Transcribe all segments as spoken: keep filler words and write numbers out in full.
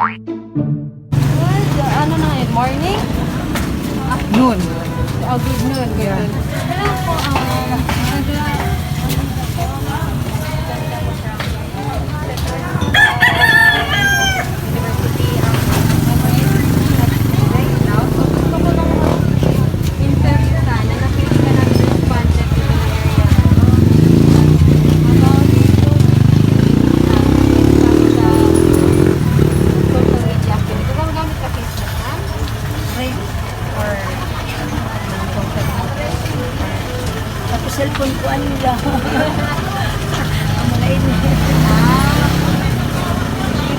Good, ano na ngayon? Morning? Noon. Oh, good noon, good noon. Hello po, ah, Tapos cellphone ko, ano lang. Ang mga ini. Ah.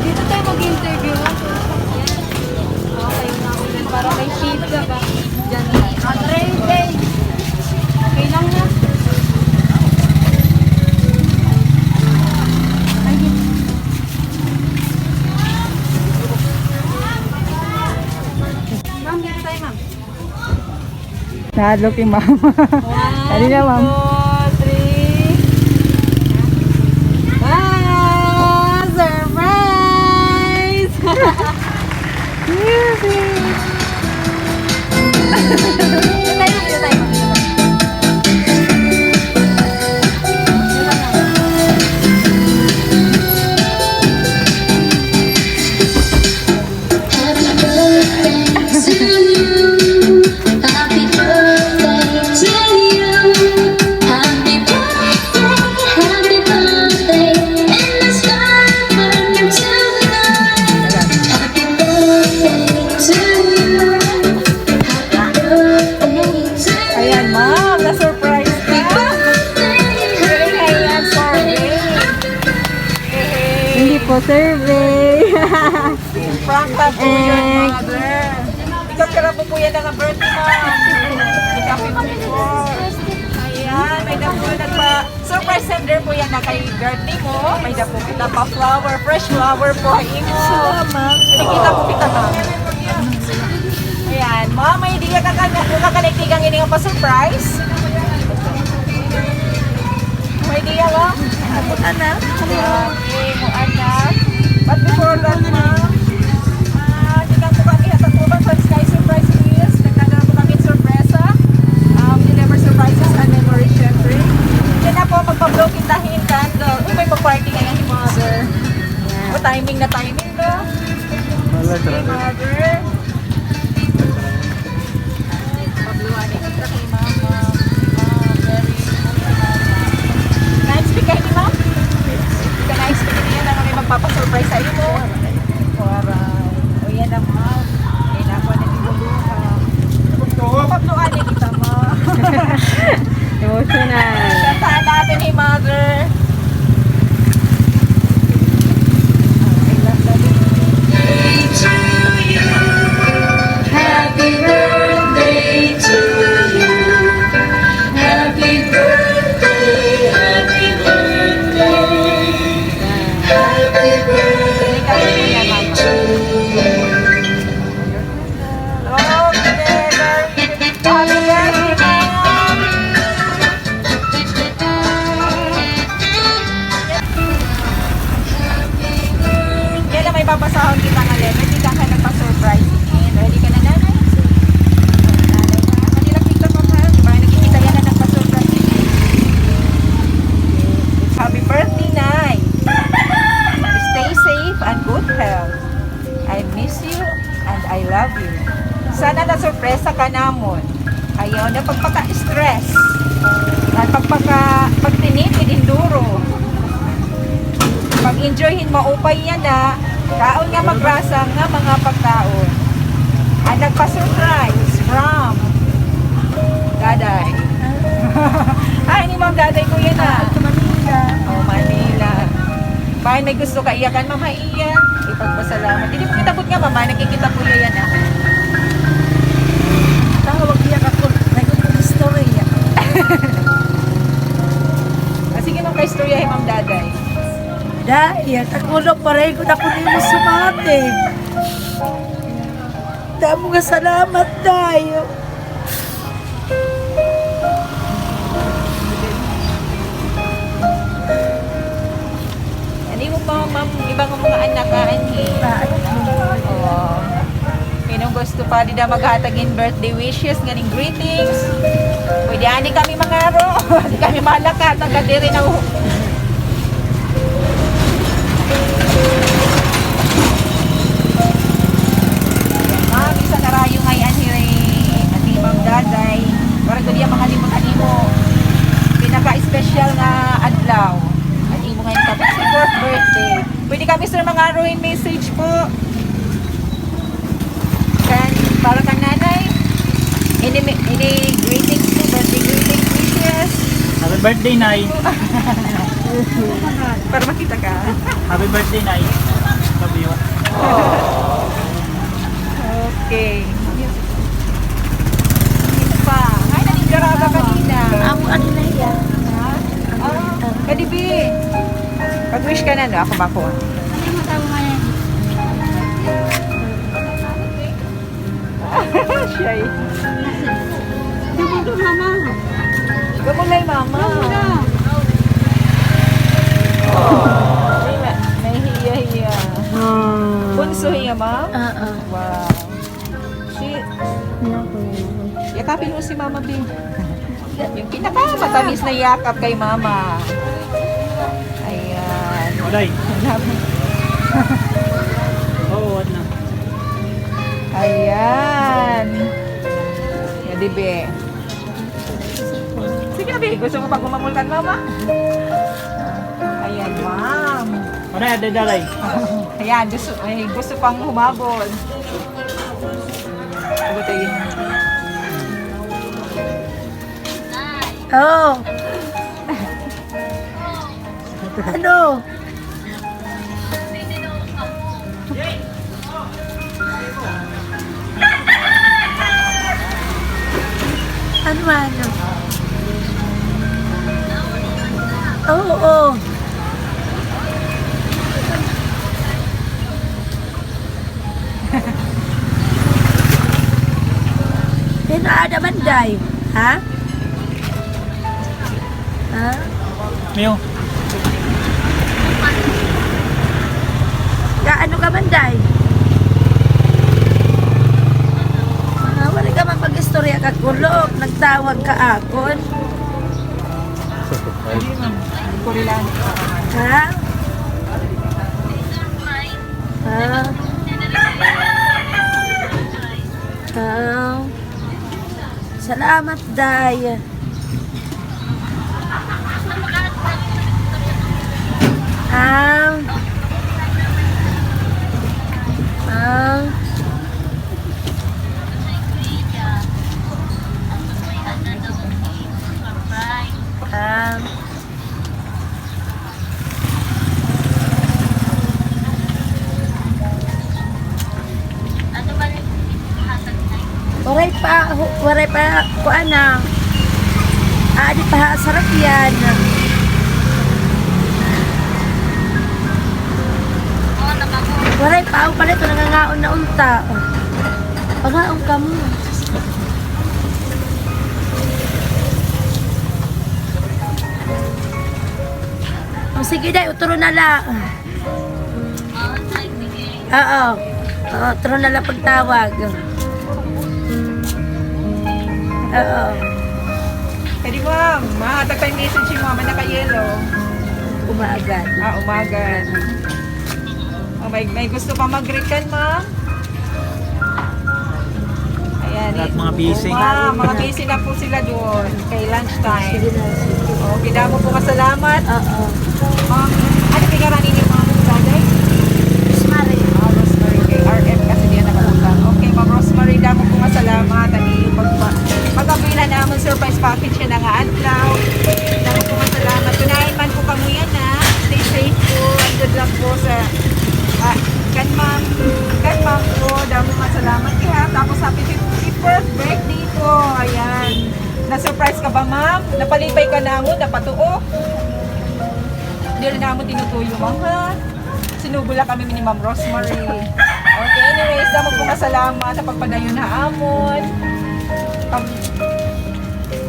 Dito tayo mag-interview. Okay, para may seat ka ba? Diyan. Okay lang na. Ma'am, dito tayo, ma'am. Nahadlok hi ma'am. Dali na, ma'am. One, two, three. Wow! Surprise! Music! Ayan, ma'am, na-surprise ka. Ayan, survey. Hindi po survey. Prank lang po yan, mother. Ikaw, kira po po yan ang birthday, ma'am. Ikaw po po. Ayan, may-ada po nagpa-surprise sender po yana kay birthday mo. May-ada po kita pa flower, fresh flower po ha imo. Salamat. Nakita po kita, ma'am. Ayan, ma'am, may idea ka, ka, ka, ka, ini nga pa-surprise? May idea, ma'am? Ako, anak. Okay, mo anak. But before that, ma'am, ah, tikang po kami ha Tacloban, so this surprise is, nagdadala po kami sorpresa. Um, he never surprises a memory, syempre. Yan na po, magpa-blow kita hin candle. Uy, may pa-party ka na ni mother. O, timing na timing, no? Wala, si mother. Pabluan kita kay mama. Ah, very emotional. Na-expect ka ni ma'am? Di ka na-expect niya na may magpapasurprise sa imo? Waray. O, yan na, ma'am. Kailangan ko na tinuluhan. Pabluan kita, ma'am. Emotional. Kantahan natin ni mother. Okay, very good. Happy birthday, ma'am! Yana, may babasahon kita nga letter. Tikang kay nagpa-surprise. Ready ka na, nanay? Pati lang kita pa, ha? Para nakikita yana nagpa-surprise. Happy birthday, Nay! Stay safe and good health. I miss you and I love you. Sana nasurpresa ka namon. Ayaw na pagpaka-stress. At pagpaka-, pagtinipid hin duro. Pag-enjoy hin maupay yana, kaon nga magrasa nga mga pagkaon. An nagpa-surprise from Daday. Ay, ni Ma'am Daday ko yana. Ah, sa Manila. O, Manila. Bangin may gusto ka iyakan, Ma'am, ha iya. Ipagpasalamat. Diri po kita bot nga, Ma'am, nakikita po niya yana. Tawag niya ako. Nag-istorya. Ah, sige, Ma'am, kaistorya hi Ma'am Daday. Day, takulog, pareho na ko nimo sumati. Damo nga salamat, Day. An imo Oh, ma'am, iba nga mga anak, ah, anhi. Ah, ano? Oo. Kinong gusto pa dida maghatag hin birthday wishes, ngan hin greetings. Pwede ani kami mangaro. Di kami malakat, hanggang diri na, oh. Ma'am, isa na rayo ngay-an hiri, ati Ma'am Daday. Para gud iya makalimot an imo pinaka-espesyal nga adlaw. An imo ngay-an ka sixty-fourth birthday. Pwede kami, sir, mangaro hin message po. Kan, para kan nanay. Ini, ini greetings po, birthday greetings, wishes. Happy birthday, Nay. Para makita ka. Happy birthday, Nay. Love you. Okay. Ito pa. Ay, nanigara ka kanina. Amo, ano na iya? Ha? Ah, kadibi. Pag-wish ka na, no? Ako ba ako? Ano yung mata mo ngayon? Siya eh. Dumunto, mama. Gamulay, mama. Gamulay. Oh, may, may hiya-hiya. Ah. Bunso hiya, ma'am? Oo. Wow. Si, yakapin mo si Mama B. Yung pinakamatamis na yakap kay Mama. Ayan. Uday. Oo, what na? Ayan. Yan, di, be. Sige, be. Gusto mo pag humabol kan Mama? Ayan, ma'am. Ano yan, dadalay? Ayan, gusto, ay, gusto pang humabol. Sagot ay yun. Oh. Ano? Ano, ano? Oo, oo. Hin-o ada man, day? Ha? Ha? Mio. Gaano ka man, day? Ah, wala ka man pag-istorya ka, kulop. Nagtawag ka akon. Hindi, ma'am. Hindi ko rin lang. Ha? Ah. Ah. Salamat, day. Ah. Ah. Ah. Waray pa, hu-, waray pa, kuan na. Aadi pa ha sarakyan. Waray pa, aw pala ito, nangangaon na unta. Pangaon kamo. O, sige, day, utro na la. Oo. Oo, utro na la pagtawag. Oo. Pwede, ma'am. Mahatag pa hin message hi Mama, naka-yellow. Umaagad. Ah, umaagad. Oh, may, may gusto pa mag-greet kan ma'am? Ayan, lahat eh, mga busy. Oo, ma'am, mga busy na po sila doon kay lunch time. Sige na, sige. Okay, damo po nga salamat. Oo. Ma'am, ano po ngaran ninyo, ma'am, tatay? Rosemary. Ah, Rosemary. Okay, R M kasi diyan nakapunta. Okay, Ma'am Rosemary, damo po nga salamat. Ano yung pagpa-, pagpapila namon surprise package siya na nga adlaw. Damo po nga salamat. Kunain man po kamo yan, ha. Stay safe po and good luck po sa, ah, kan ma'am, kan ma'am po. Damo nga salamat, ha. Tapos happy fifty-first birthday po. Ayan. Na-surprise ka ba, ma'am? Napalipay ka namon, napatuo. Diri namon tinutuyo, ma'am, ha? Sinugo la kami ni Ma'am Rosemary. Okay, anyways, damo po nga salamat sa pagpadayon ha amon. Pag-,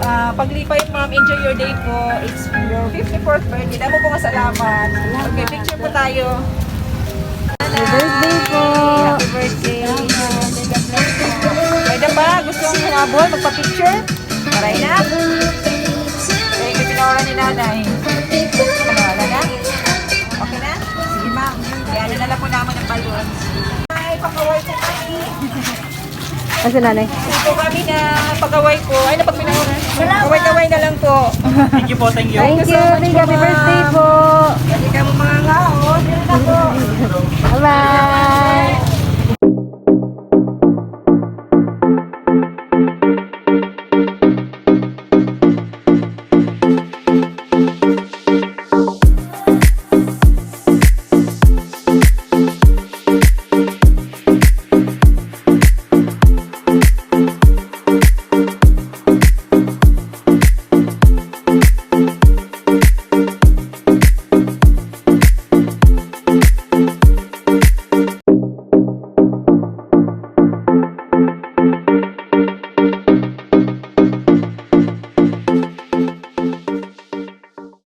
Ah, paglipay, ma'am, enjoy your day po. It's your fifty-fourth birthday. Damo po nga salamat. Okay, picture po tayo. Happy birthday po. Happy birthday. May da pa? Gusto mong humabol? Magpa-picture? Maray na. Eh, may pinaura ni nanay. Ano, wala na? Okay na? Sige, ma'am. Kaya na lang po naman ang balon. Ay, pakaway po kami. Asa nanay? Ito kami na pagaway ko. Ay, napagpinahon. Kaway-kaway na lang po. Thank you po, thank you. Thank you. Thank you. Happy birthday po. Pwede ka mo mga ngao. Dito na po. Bye-bye.